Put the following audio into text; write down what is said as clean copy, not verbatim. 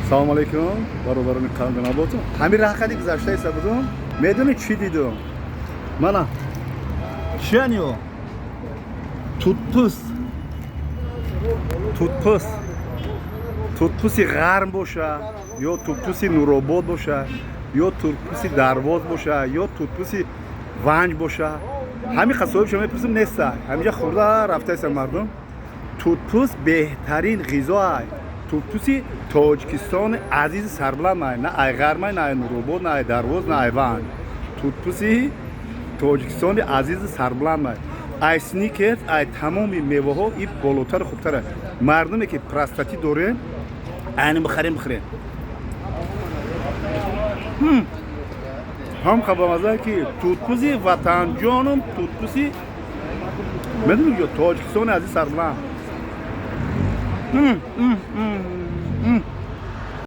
Салому алейкум, бародарони қалбинаботум. Ҳамин раҳқади гузаштаиса будум, медонӣ чӣ дидум? Мана, чиян ё тутпӯст, тутпӯст, тутпӯси ғарм боша ё тутпӯси Нуробод боша ё тутпӯси Дарвоз боша ё тутпӯси Ванҷ боша, ҳамин қасоибшо мепурсим, неста. Ҳаминҷа хӯрда рафтаиса мардум. Тутпӯст беҳтарин ғизоай. Тутпӯси Тоҷикистони азизи сарбаланд, на ай ғармай, на ай Нуробод, на ай Дарвоз, на ай Ванҷ. Тутпӯси Тоҷикистони азизи сарбаланд ай Сникерс, ай тамоми меваҳо и болотару хубтара. Мардуме ки простатит дорем, айни бихарем, бихӯрем. Ҳам хабамаза ки тутпӯси ватанҷонум, тутпӯси, медонӣ, ҷо Тоҷикистони азиз сарбаланд.